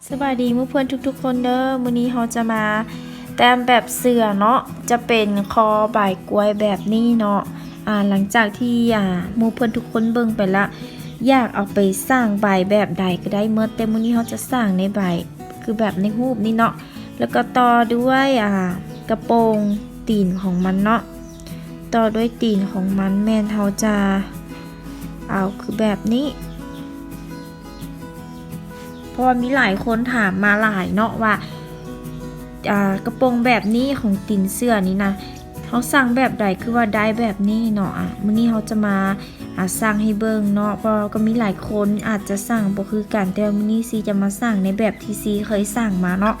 ສະບາຍດີໝູ່ເພື່ອນທຸກໆຄົນເດີ. ມື້ນີ້ເຮົາຈະມາແຕ້ມແບບເສື້ອເນາະ, ຈະເປັນຄໍໃບກ້ວຍແບບນີ້ເນາະ. ອາ ຫຼັງຈາກທີ່ ອາ ໝູ່ເພື່ອນທຸກຄົນເບິ່ງໄປລະ ຢາກເອົາໄປສ້າງໃບແບບໃດກໍໄດ້ໝົດ, ແຕ່ມື້ນີ້ເຮົາຈະສ້າງໃນໃບ ຄືແບບໃນຮູບນີ້ເນາະ. ແລ້ວກໍຕໍ່ດ້ວຍ ອາ ກະໂປງຕີນຂອງມັນເນາະ, ຕໍ່ດ້ວຍຕີນຂອງມັນ ແມ່ນເຮົາຈະເອົາຄືແບບນີ້. ເພາະວ່າມີຫຼາຍຄົນຖາມມາຫຼາຍເນາະວ່າ ອາ ກະໂປງແບບນີ້ຂອງຕີນເສື້ອນີ້ນະ ເຮົາສ້າງແບບໃດຄືວ່າໄດ້ແບບນີ້ເນາະ. ອາ ມື້ນີ້ເຮົາຈະມາ ອາ ສ້າງໃຫ້ເບິ່ງເນາະ, ເພາະວ່າກໍມີຫຼາຍຄົນອາດຈະສ້າງບໍ່ຄືກັນ, ແຕ່ວ່າມື້ນີ້ຊີຈະມາສ້າງໃນແບບທີ່ຊີເຄີຍສ້າງມາເນາະ.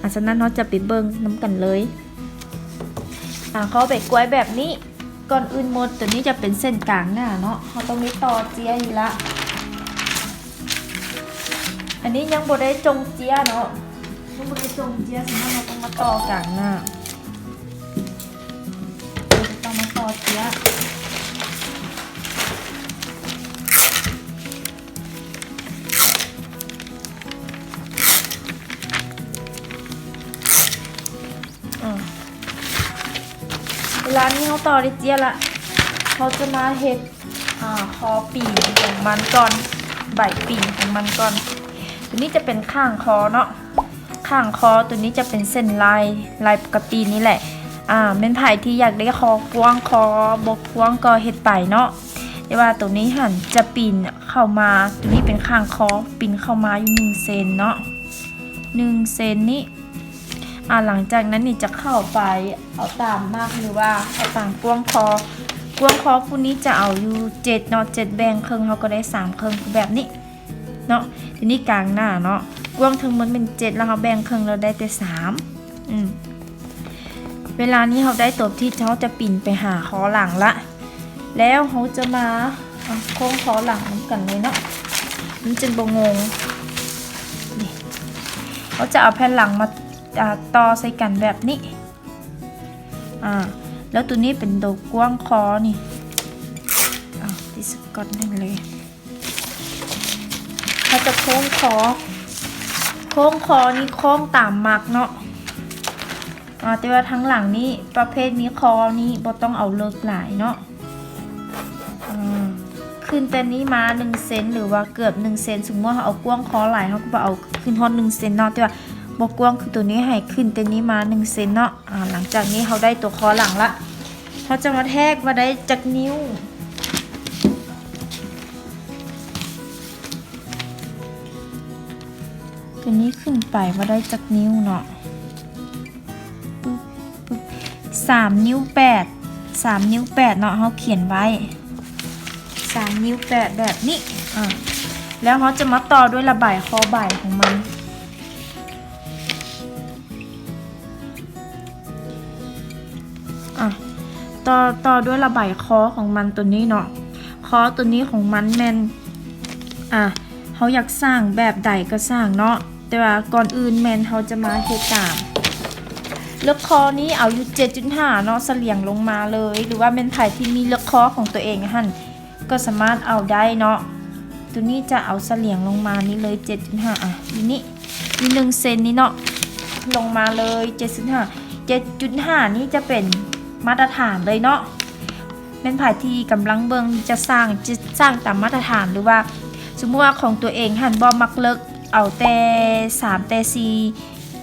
ອາ ສະນັ້ນເຮົາຈະໄປເບິ່ງນຳກັນເລີຍ. ອາ ເຂົ້າໄປກ້ວຍແບບນີ້. ກ່ອນອື່ນໝົດ ຕົວນີ້ຈະເປັນເສັ້ນກາງໜ້າເນາະ, ເຮົາຕ້ອງໄດ້ຕໍ່ເຈ້ຍຢູ່ລະ. ອັນນີ້ຍັງບໍ່ໄດ້ຈົງເຈ້ຍເນາະ, ຍັງບໍ່ໄດ້ຈົງເຈ້ຍ, ສະນັ້ນເຮົາຕ້ອງມາຕໍ່ກາງໜ້າ, ຕ້ອງມາຕໍ່ເຈ້ຍ. ອາ ເວລານີ້ເຮົາຕໍ່ໄດ້ເຈ້ຍລະ, ເຮົາຈະມາເຮັດ ອາ ຄໍປີນຂອງມັນກ່ອນ, ໃບປີນຂອງມັນກ່ອນ. ຕົວນີ້ຈະເປັນຂ້າງຄໍເນາະ, ຂ້າງຄໍຕົວນີ້ຈະເປັນເສັ້ນລາຍ, ລາຍປົກກະຕິນີ້ແຫຼະ. ອາ ແມ່ນໃຜທີ່ຢາກໄດ້ຄໍກວ້າງ, ຄໍບໍ່ກວ້າງກໍເຮັດໄປເນາະ, ແຕ່ວ່າຕົວນີ້ຫັ້ນຈະປີນເຂົ້າມາ, ຕົວນີ້ເປັນຂ້າງຄໍ, ປີນເຂົ້າມາຢູ່ໜຶ່ງເຊັນເນາະ, ໜຶ່ງເຊັນນີ້. ອາ ຫຼັງຈາກນັ້ນນີ້ຈະເຂົ້າໄປເອົາຕາມມັກ ຫຼືວ່າເອົາຕາມກວ້າງຄໍ, ກວ້າງຄໍຜູ້ນີ້ຈະເອົາຢູ່ເຈັດເນາະ, ເຈັດແບ່ງເຄິ່ງ ເຮົາກໍໄດ້ສາມເຄິ່ງ ຄືແບບນີ້ເນາະ. ທີນີ້ກາງໜ້າເນາະ, ກວ້າງທັງໝົດແມ່ນເຈັດ ແລ້ວເຮົາແບ່ງເຄິ່ງ ແລ້ວໄດ້ແຕ່ສາມ. ອືມ ເວລານີ້ເຮົາໄດ້ຕົວທີ່ເຮົາຈະປິ່ນໄປຫາຄໍຫຼັງລະ, ແລ້ວເຮົາຈະມາ ອາ ໂຄ້ງຄໍຫຼັງນຳກັນເລີຍເນາະ, ມັນຈຶ່ງບໍ່ງົງ. ນີ້ ເຮົາຈະເອົາແຜ່ນຫຼັງມາ ອາ ຕໍ່ໃສ່ກັນແບບນີ້. ອາ ແລ້ວຕົວນີ້ເປັນໂຕກວ້າງຄໍນີ້, ອາ ຕິດສະກອດນັ້ນເລີຍ. ເຮົາຈະໂຄ້ງຄໍ, ໂຄ້ງຄໍນີ້ໂຄ້ງຕາມມັກເນາະ. ອາ ແຕ່ວ່າທາງຫຼັງນີ້ ປະເພດມີຄໍນີ້ບໍ່ຕ້ອງເອົາເລິກຫຼາຍເນາະ. ອາ ຂຶ້ນແຕ່ນີ້ມາໜຶ່ງເຊັນ ຫຼືວ່າເກືອບໜຶ່ງເຊັນ. ສົມມຸດເຮົາເອົາກວ້າງຄໍຫຼາຍ ເຮົາກໍບໍ່ເອົາຂຶ້ນຮອດໜຶ່ງເຊັນເນາະ, ແຕ່ວ່າບໍ່ກວ້າງຄືຕົວນີ້ ໃຫ້ຂຶ້ນແຕ່ນີ້ມາໜຶ່ງເຊັນເນາະ. ອາ ຫຼັງຈາກນີ້ເຮົາໄດ້ຕົວຄໍຫຼັງລະ, ເຮົາຈະມາແທກວ່າໄດ້ຈັກນິ້ວ. ຕົວນີ້ຂຶ້ນໄປວ່າໄດ້ຈັກນິ້ວເນາະ. ປຶບ ປຶບ ສາມນິ້ວແປດ, ສາມນິ້ວແປດເນາະ, ເຮົາຂຽນໄວ້ສາມນິ້ວແປດແບບນີ້. ອາ ແລ້ວເຮົາຈະມາຕໍ່ດ້ວຍລະໃບຄໍໃບຂອງມັນ. ອາ ຕໍ່ ຕໍ່ດ້ວຍລະໃບຄໍຂອງມັນຕົວນີ້ເນາະ. ຄໍຕົວນີ້ຂອງມັນແມ່ນ ອາ ເຮົາຢາກສ້າງແບບໃດກໍສ້າງເນາະ, ແຕ່ວ່າກ່ອນອື່ນແມ່ນເຮົາຈະມາເຮັດຕາມ ເລິກຄໍນີ້ເອົາຢູ່ເຈັດຈຸດຫ້າເນາະ, ສະຫຼຽງລົງມາເລີຍ. ຫຼືວ່າແມ່ນໃຜທີ່ມີເລິກຄໍຂອງຕົວເອງຫັ້ນ ກໍສາມາດເອົາໄດ້ເນາະ. ຕົວນີ້ຈະເອົາສະຫຼຽງລົງມານີ້ເລີຍ ເຈັດຈຸດຫ້າ ອະ ຢູ່ນີ້ ຢູ່ໜຶ່ງເຊັນນີ້ເນາະ, ລົງມາເລີຍ ເຈັດຈຸດຫ້າ. ເຈັດຈຸດຫ້ານີ້ຈະເປັນມາດຕະຖານເລີຍເນາະ. ແມ່ນໃຜທີ່ກຳລັງເບິ່ງຈະສ້າງ ຈະສ້າງຕາມມາດຕະຖານ ຫຼືວ່າສົມມຸດວ່າຂອງຕົວເອງຫັ້ນບໍ່ມັກເລິກ ເອົາແຕ່ສາມແຕ່ສີ່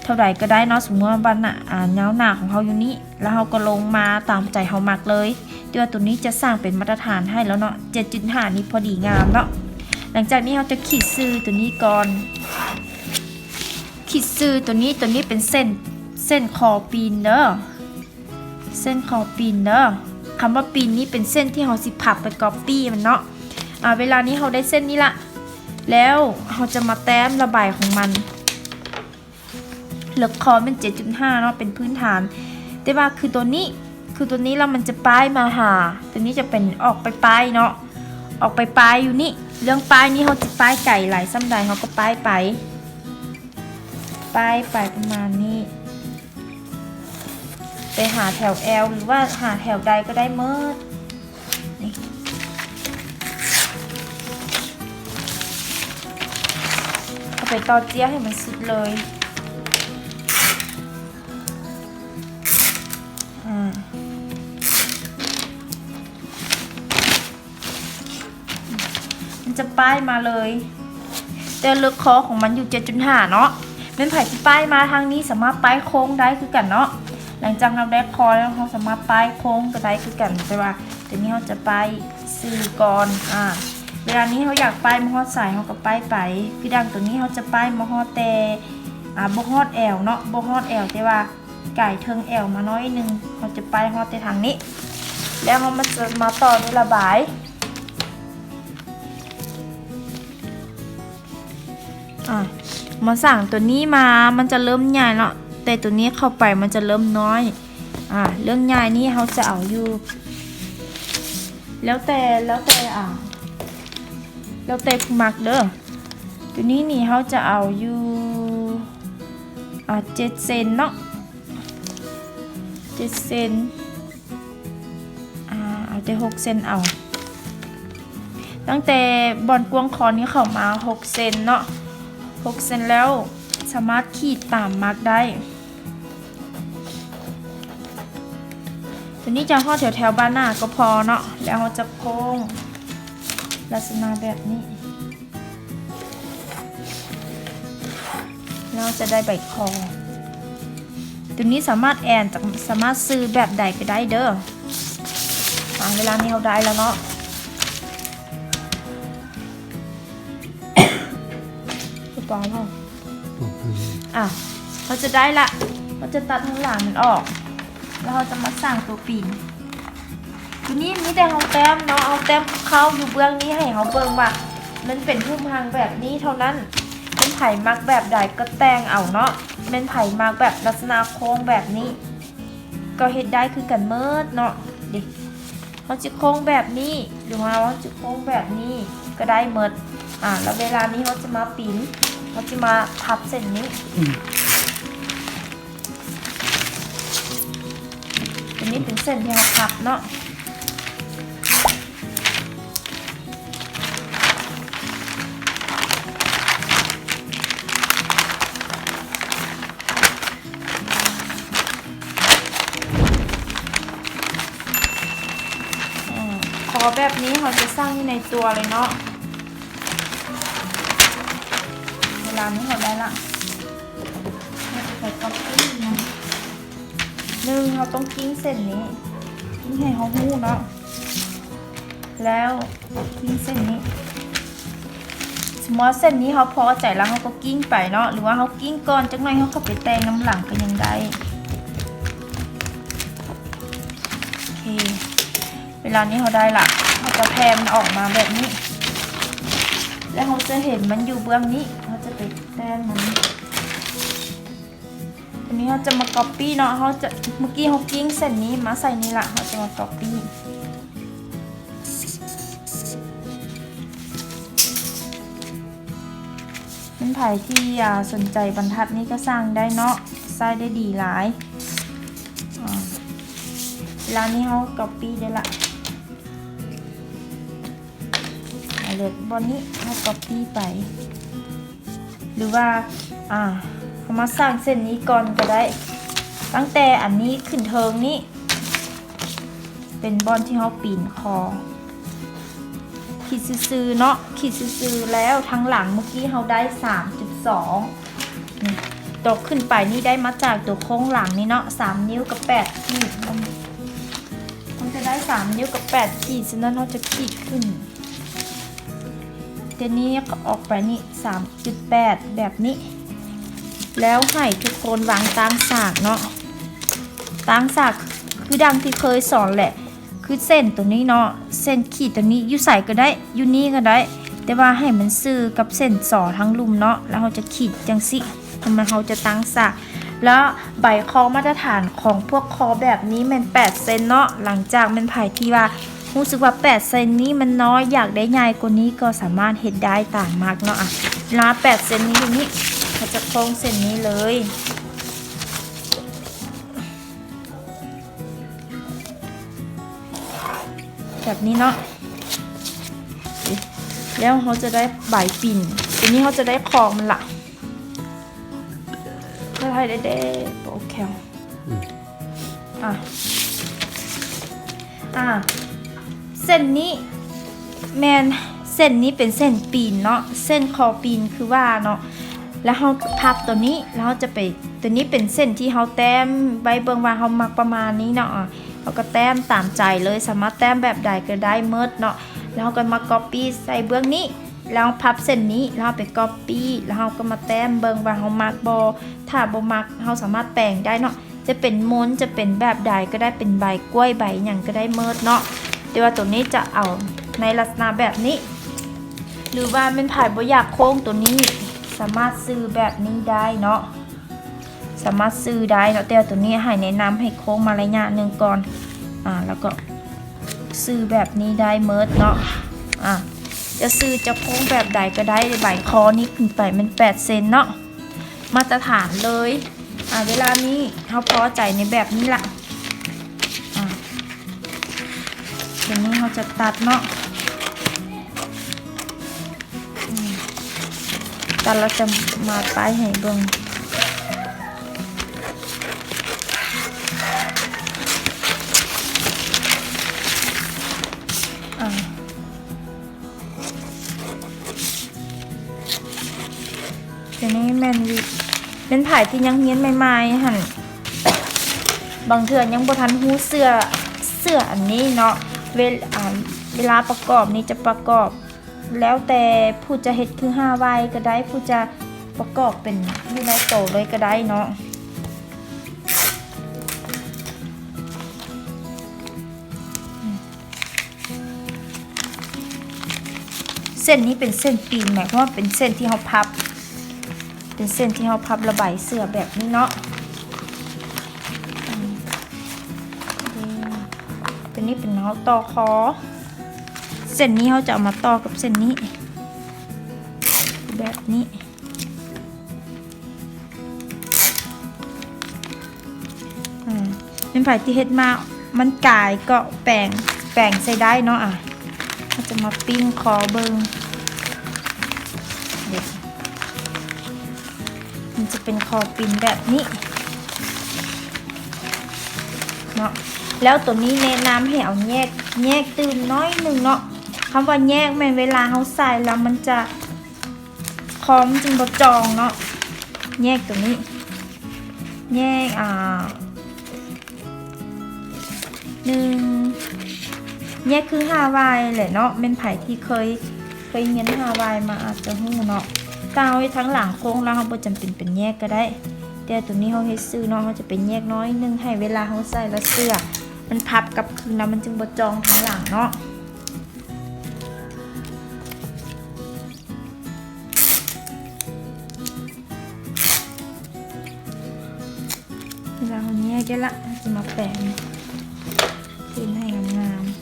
ເທົ່າໃດກໍໄດ້ເນາະ. ສົມມຸດວ່າບັ້ນໜ້າ ອາ ຍາວໜ້າຂອງເຮົາຢູ່ນີ້ ແລ້ວເຮົາກໍລົງມາຕາມໃຈເຮົາມັກເລີຍ. ແຕ່ວ່າຕົວນີ້ຈະສ້າງເປັນມາດຕະຖານໃຫ້ແລ້ວເນາະ, ເຈັດຈຸດຫ້ານີ້ພໍດີງາມເນາະ. ຫຼັງຈາກນີ້ເຮົາຈະຂີດຊື່ຕົວນີ້ກ່ອນ, ຂີດຊື່ຕົວນີ້, ຕົວນີ້ເປັນເສັ້ນ, ເສັ້ນຄໍປີນເດີ, ເສັ້ນຄໍປີນເດີ. ຄຳວ່າປີນນີ້ເປັນເສັ້ນທີ່ເຮົາຊິພັບໄປກັອບປີ້ມັນເນາະ. ອາ ເວລານີ້ເຮົາໄດ້ເສັ້ນນີ້ລະ, ແລ້ວເຮົາຈະມາແຕ້ມລະໃບຂອງມັນ. ເລິກຄໍແມ່ນເຈັດຈຸດຫ້າເນາະ ເປັນພື້ນຖານ, ແຕ່ວ່າຄືຕົວນີ້ ຄືຕົວນີ້ແລ້ວມັນຈະປ້າຍມາຫາ ຕົວນີ້ຈະເປັນອອກໄປປ້າຍເນາະ, ອອກໄປປ້າຍຢູ່ນີ້. ເລື່ອງປ້າຍນີ້ເຮົາຊິປ້າຍໄກຫຼາຍສ່ຳໃດເຮົາກໍປ້າຍໄປ, ປ້າຍໄປປະມານນີ້ ໄປຫາແຖວແອວ ຫຼືວ່າຫາແຖວໃດກໍໄດ້ໝົດ. ນີ້ ເຮົ ໄປຕໍ່ເຈ້ຍໃຫ້ມັນສຸດເລີຍ. ອາ ມັນຈະປ້າຍມາເລີຍ ແຕ່ເລິກຄໍຂອງມັນຢູ່ເຈັດຈຸດຫ້າເນາະ. ແມ່ນໃຜທີ່ປ້າຍມາທາງນີ້ສາມາດປ້າຍໂຄ້ງໄດ້ຄືກັນເນາະ. ຫຼັງຈາກເຮົາໄດ້ຄໍແລ້ວ ເຮົາສາມາດປ້າຍໂຄ້ງກໍໄດ້ຄືກັນ ແຕ່ວ່າຕົວນີ້ເຮົາຈະປ້າຍຊື່ກ່ອນ. ອາ ເວລານີ້ເຮົາຢາກປ້າຍມາຮອດໃສເຮົາກໍປ້າຍໄປ. ຄືດັ່ງຕົວນີ້ເຮົາຈະປ້າຍມາຮອດແຕ່ ອາ ບໍ່ຮອດແອວເນາະ ບໍ່ຮອດແອວ ແຕ່ວ່າ ກາຍເທິງແອວມາໜ້ອຍໜຶ່ງ ເຮົາຈະປ້າຍຮອດແຕ່ທາງນີ້ ແລ້ວເຮົາມາ ຈະມາຕໍ່ດ້ວຍລະບາຍ. ອາ ມາສ້າງຕົວນີ້ມາ ມັນຈະເລີ່ມໃຫຍ່ເນາະ ແຕ່ຕົວນີ້ເຂົ້າໄປມັນຈະເລີ່ມນ້ອຍ. ອາ ເລີ່ມໃຫຍ່ນີ້ເຮົາຈະເອົາຢູ່ ແລ້ວແຕ່ ແລ້ວແຕ່ ອາ ແລ້ວແຕ່ຜູ້ມັກເດີ້. ຕົວນີ້ນີ້ເຮົາຈະເອົາຢູ່ ອາ ເຈັດເຊັນເນາະ ເຈັດເຊັນ ອາ ເອົາແຕ່ຫົກເຊັນເອົາ. ຕັ້ງແຕ່ບ່ອນກວ້າງຄໍນີ້ເຂົ້າມາຫົກເຊັນເນາະ ຫົກເຊັນແລ້ວສາມາດຂີດຕາມມັກໄດ້. ຕົວນີ້ຈະຮອດແຖວໆບ່າໜ້າກໍພໍເນາະ ແລ້ວເຮົາຈະໂຄ້ງລັກສະນະແບບນີ້. ແລ້ວຈະໄດ້ໃບຄໍ ຕົວນີ້ສາມາດແອນ ສາມາດຊື່ແບບໃດກໍໄດ້ເດີ້. ອາ ເວລານີ້ເຮົາໄດ້ແລ້ວເນາະ ອາ ເຮົາຈະໄດ້ລະ ເຮົາຈະຕັດທາງຫຼັງມັນອອກ ແລ້ວເຮົາຈະມາສ້າງຕົວປີນ. ຕົວນີ້ມີແຕ່ເຮົາແຕ້ມເນາະ ເຮົາແຕ້ມຄ່າວໆຢູ່ເບື້ອງນີ້ໃຫ້ເຮົາເບິ່ງວ່າມັນເປັນຮູບຮ່າງແບບນີ້ເທົ່ານັ້ນ. ແມ່ນໃຜມັກແບບໃດກໍແຕ່ງເອົາເນາະ ແມ່ນໃຜມັກແບບລັກສະນະໂຄ້ງແບບນີ້ກໍເຮັດໄດ້ຄືກັນໝົດເນາະ. ເດ ເຮົາຊິໂຄ້ງແບບນີ້ ຫຼືວ່າເຮົາຊິໂຄ້ງແບບນີ້ກໍໄດ້ໝົດ. ອາ ແລ້ວເວລານີ້ເຮົາຈະມາປີນ ເຮົາຈະມາພັບເສັ້ນນີ້. ຕົວນີ້ເປັນເສັ້ນທີ່ເຮົາພັບເນາະ. ອາ ຄໍແບບນີ້ເຮົາຈະສ້າງຢູ່ໃນຕົວເລີຍເນາະ. ເວລານີ້ເຮົາໄດ້ລະ ເຮົາຈະໄປກັອບປີ້ນະ. ໜຶ່ງ ເຮົາຕ້ອງກິ້ງເສັ້ນນີ້ ກິ້ງໃຫ້ເຮົາຮູ້ເນາະ ແລ້ວກິ້ງເສັ້ນນີ້. ສົມມຸດວ່າເສັ້ນນີ້ເຮົາພໍໃຈແລ້ວ ເຮົາກໍກິ້ງໄປເນາະ ຫຼືວ່າເຮົາກິ້ງກ່ອນຈັກໜ້ອຍ ເຮົາກໍໄປແຕ່ງນຳຫຼັງກໍຍັງໄດ້. ໂອເຄ ເວລານີ້ເຮົາໄດ້ລະ ເຮົາຈະແຜ່ມັນອອກມາແບບນີ້ ແລ້ວເຮົາຈະເຫັນມັນຢູ່ເບື້ອງນີ້ ເຮົາຈະໄປແຕ້ມມັນ. ທີນີ້ເຮົາຈະມາກັອບປີ້ເນາະ ເຮົາຈະ ເມື່ອກີ້ເຮົາກິ້ງເສັ້ນນີ້ມາໃສ່ນີ້ລະ ເຮົາຈະມາກັອບປີ້. ແມ່ນໃຜທີ່ ອາ ສົນໃຈບັນທັດນີ້ກໍສ້າງໄດ້ເນາະ ໃຊ້ໄດ້ດີຫຼາຍ. ອາ ເວລານີ້ເຮົາກັອບປີ້ໄດ້ລະ ເອົາເລີຍ ບ່ອນນີ້ເຮົາກັອບປີ້ໄປ ຫຼືວ່າ ອາ ເຮົາມາສ້າງເສັ້ນນີ້ກ່ອນກໍໄດ້ ຕັ້ງແຕ່ອັນນີ້ຂຶ້ນເທິງນີ້ ເປັນບ່ອນທີ່ເຮົາປີນຄໍ ຂີດຊື່ໆເນາະ ຂີດຊື່ໆ ແລ້ວທາງຫຼັງເມື່ອກີ້ເຮົາໄດ້ສາມຈຸດສອງ ຕົວຂຶ້ນໄປນີ້ໄດ້ມາຈາກຕົວໂຄ້ງຫຼັງນີ້ເນາະ ສາມນິ້ວກັບແປດຂີດ ມັນ ມັນຈະໄດ້ສາມນິ້ວກັບແປດຂີດ ສະນັ້ນເຮົາຈະຂີດຂຶ້ນ ທີນີ້ອອກໄປນີ້ ສາມຈຸດແປດ ແບບນີ້ ແລ້ວໃຫ້ທຸກຄົນວາງຕັ້ງສາກເນາະ ຕັ້ງສາກຄືດັ່ງທີ່ເຄີຍສອນແຫຼະ ຄືເສັ້ນຕົວນີ້ເນາະ ເສັ້ນຂີດຕົວນີ້ຢູ່ໃສກໍໄດ້ ຢູ່ນີ້ກໍໄດ້ ແຕ່ວ່າໃຫ້ມັນຊື່ກັບເສັ້ນສໍທາງລຸ່ມເນາະ ແລ້ວເຮົາຈະຂີດຈັ່ງຊີ້ ແລ້ວເຮົາຈະຕັ້ງສາກ ແລ້ວໃບຄໍມາດຕະຖານຂອງພວກຄໍແບບນີ້ແມ່ນແປດເຊັນເນາະ ຫຼັງຈາກແມ່ນໃຜທີ່ວ່າຮູ້ສຶກວ່າແປດເຊັນນີ້ມັນນ້ອຍ ຢາກໄດ້ໃຫຍ່ກວ່ານີ້ກໍສາມາດເຮັດໄດ້ຕາມມັກເນາະ ອະ ລາແປດເຊັນນີ້ ເຮົາຈະໂຄ້ງເສັ້ນນີ້ເລີຍ ແບບນີ້ເນາະ ແລ້ວເຮົາຈະໄດ້ໃບປິ່ນ ທີນີ້ເຮົາຈະໄດ້ຄໍມັນລະ ໃຫ້ໄດ້ເດ້ ບໍ່ໂອເຄ ອືມ ອ່ະ ອ່າ ເສັ້ນນີ້ແມ່ນ ເສັ້ນນີ້ເປັນເສັ້ນປີນເນາະ ເສັ້ນຄໍປີນຄືວ່າເນາະ ແລ້ວເຮົາພັບໂຕນີ້ ແລ້ວເຮົາຈະໄປ ໂຕນີ້ເປັນເສັ້ນທີ່ເຮົາແຕ້ມໄວ້ເບິ່ງວ່າເຮົາມັກປະມານນີ້ເນາະ ເຮົາກໍແຕ້ມຕາມໃຈເລີຍ ສາມາດແຕ້ມແບບໃດກໍໄດ້ໝົດເນາະ ແລ້ວເຮົາກໍມາກັອບປີ້ໃສ່ເບື້ອງນີ້ ແລ້ວພັບເສັ້ນນີ້ ແລ້ວເຮົາໄປກັອບປີ້ ແລ້ວເຮົາກໍມາແຕ້ມເບິ່ງວ່າເຮົາມັກບໍ່ ຖ້າບໍ່ມັກ ເຮົາສາມາດແປງໄດ້ເນາະ ຈະເປັນມົນ ຈະເປັນແບບໃດກໍໄດ້ ເປັນໃບກ້ວຍ ໃບຫຍັງກໍໄດ້ໝົດເນາະ ແຕ່ວ່າໂຕນີ້ຈະເອົາໃນລັກສະນະແບບນີ້ ຫຼືວ່າແມ່ນໃຜບໍ່ຢາກໂຄ້ງໂຕນີ້ ສາມາດຊື່ແບບນີ້ໄດ້ເນາະ ສາມາດຊື່ໄດ້ເນາະ ແຕ່ວ່າໂຕນີ້ໃຫ້ແນະນຳໃຫ້ໂຄ້ງມາໄລຍະໜຶ່ງກ່ອນ ອ່າ ແລ້ວກໍຊື່ແບບນີ້ໄດ້ໝົດເນາະ ອ່າ ຈະຊື່ຈະໂຄ້ງແບບໃດກໍໄດ້ ໃບຄໍນີ້ຂຶ້ນໄປແມ່ນແປດເຊັນເນາະ ມາດຕະຖານເລີຍ ອ່າ ເວລານີ້ເຮົາພໍໃຈໃນແບບນີ້ລະ ອ່າ ດຽວນີ້ເຮົາຈະຕັດເນາະ ອືມ ຕັດແລ້ວຈະມາປ້າຍໃຫ້ເບິ່ງ ອ່າ ໂຕນີ້ແມ່ນ ແມ່ນໃຜທີ່ຍັງຮຽນໃໝ່ໆຫັ້ນ ບາງເທື່ອຍັງບໍ່ທັນຮູ້ເສື້ອ ເສື້ອອັນນີ້ເນາະ ເວ ອ່າ ເວລາປະກອບນີ້ຈະປະກອບ ແລ້ວແຕ່ຜູ້ຈະເຮັດຄືຫ້າໄວກໍໄດ້ ຜູ້ຈະປະກອບເປັນຢູ່ໃນໂຕເລີຍກໍໄດ້ເນາະ ເສັ້ນນີ້ເປັນເສັ້ນປີນ ໝາຍຄວາມວ່າເປັນເສັ້ນທີ່ເຮົາພັບ ເປັນເສັ້ນທີ່ເຮົາພັບລະໃບເສື້ອແບບນີ້ເນາະ ອືມ ໂຕນີ້ເປັນເຮົາຕໍ່ຄໍ ເສັ້ນນີ້ເຮົາຈະເອົາມາຕໍ່ກັບເສັ້ນນີ້ ແບບນີ້ ອືມ ແມ່ນໃຜທີ່ເຮັດມາມັນກາຍກໍແປງ ແປງໃສ່ໄດ້ເນາະ ອ່າ ເຮົາຈະມາປີ້ນຄໍເບິ່ງ ເດ ມັນຈະເປັນຄໍປິ່ນແບບນີ້ເນາະ ແລ້ວໂຕນີ້ແນະນຳໃຫ້ເອົາແຍກ ແຍກຕື່ມໜ້ອຍໜຶ່ງເນາະ ຄຳວ່າແຍກແມ່ນເວລາເຮົາໃສ່ແລ້ວມັນຈະ ຄໍມັນຈຶ່ງບໍ່ຈ່ອງເນາະ ແຍກໂຕນີ້ ແຍກ ອ່າ ໜຶ່ງ ແຍກຄືຫ້າວາຍແຫຼະເນາະ ແມ່ນໃຜທີ່ເຄີຍ ເຄີຍຮຽນຫ້າວາຍມາອາດຈະຮູ້ເນາະ ຖ້າເຮົາເຮັດທາງຫຼັງໂຄ້ງແລ້ວ ເຮົາບໍ່ຈຳເປັນເປັນແຍກກໍໄດ້ ແຕ່ໂຕນີ້ເຮົາເຮັດຊື່ເນາະ ເຮົາຈະໄປແຍກໜ້ອຍໜຶ່ງ ໃຫ້ເວລາເຮົາໃສ່ແລ້ວເສື້ອມັນພັບກັບຄືນ ແລ້ວມັນຈຶ່ງບໍ່ຈ່ອງທາງຫຼັງເນາະ. ເວລາເຮົາແຍກໄດ້ລະ ເຮົາຈະມາແປງເສັ້ນໃຫ້ງາມໆ.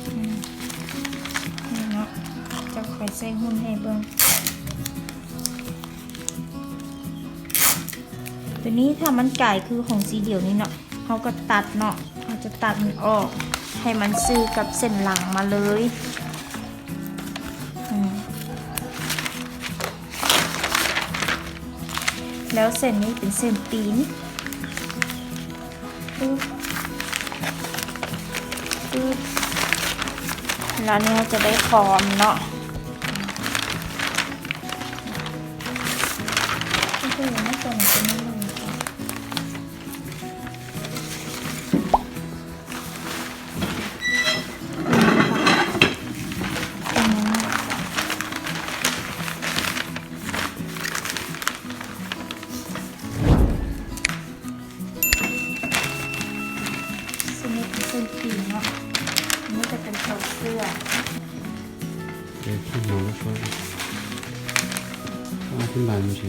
ອືມ ນີ້ເນາະ ຈະຂ້ອຍໃສ່ຫຸ່ນໃຫ້ເບິ່ງ ໂຕນີ້ຖ້າມັນກາຍຄືຂອງສີດຽວນີ້ເນາະ ເຮົາກໍຕັດເນາະ ເຮົາຈະຕັດມັນອອກ ໃຫ້ມັນຊື່ກັບເສັ້ນຫຼັງມາເລີຍ ອືມ. ແລ້ວເສັ້ນນີ້ເປັນເສັ້ນຕີນ ປຶບ ປຶບ ແລ້ວນີ້ເຮົາຈະໄດ້ຄອມເນາະ ໂອ້ໂຫ ມັນຕົງເປັນແນວນີ້. ເສັ້ນນີ້ເປັນເສັ້ນຕີນເນາະ ອັນນີ້ຈະເປັນເຂົ້າເສື້ອ ເອີ ຂຶ້ນມາແລ້ວ ອະທິບາຍມັນຊິ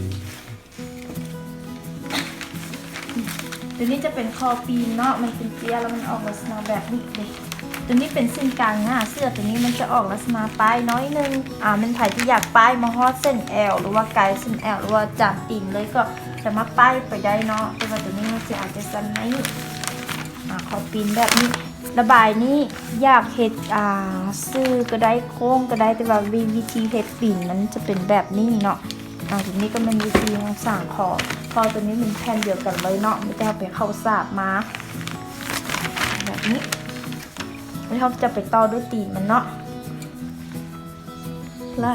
ໂຕນີ້ຈະເປັນຄໍປີນເນາະ ມັນເປັນເຕ້ຍ ແລ້ວມັນອອກລັກສະນະແບບນີ້ເດ້ ໂຕນີ້ເປັນເສັ້ນກາງໜ້າເສື້ອ ໂຕນີ້ມັນຈະອອກລັກສະນະປ້າຍໜ້ອຍໜຶ່ງ ອາ ແມ່ນໃຜທີ່ຢາກປ້າຍມາຮອດເສັ້ນແອວ ຫຼືວ່າໄກເສັ້ນແອວ ຫຼືວ່າຈານຕີນເລີຍ ກໍ ຈະມາປ້າຍໄປໄດ້ເນາະ ແຕ່ວ່າໂຕນີ້ມັນຊິອາດຈະສັ່ນໜ້ອຍໜຶ່ງ. ອາ ຂໍປິ່ນແບບນີ້ ລະບາຍນີ້ຢາກເຮັດ ອາ ຊື່ກໍໄດ້ ໂຄ້ງກໍໄດ້ ແຕ່ວ່າວິ ວິທີເຮັດປິ່ນມັນຈະເປັນແບບນີ້ເນາະ. ອາ ໂຕນີ້ກໍແມ່ນວິທີຂອງສາງຂໍ ເພາະໂຕນີ້ມັນແຜ່ນດຽວກັນເລີຍເນາະ ມີແຕ່ເອົາໄປເຂົ້າສາບມາ ແບບນີ້ ແລ້ວເຮົາຈະໄປຕໍ່ດ້ວຍຕີນມັນເນາະ ລະ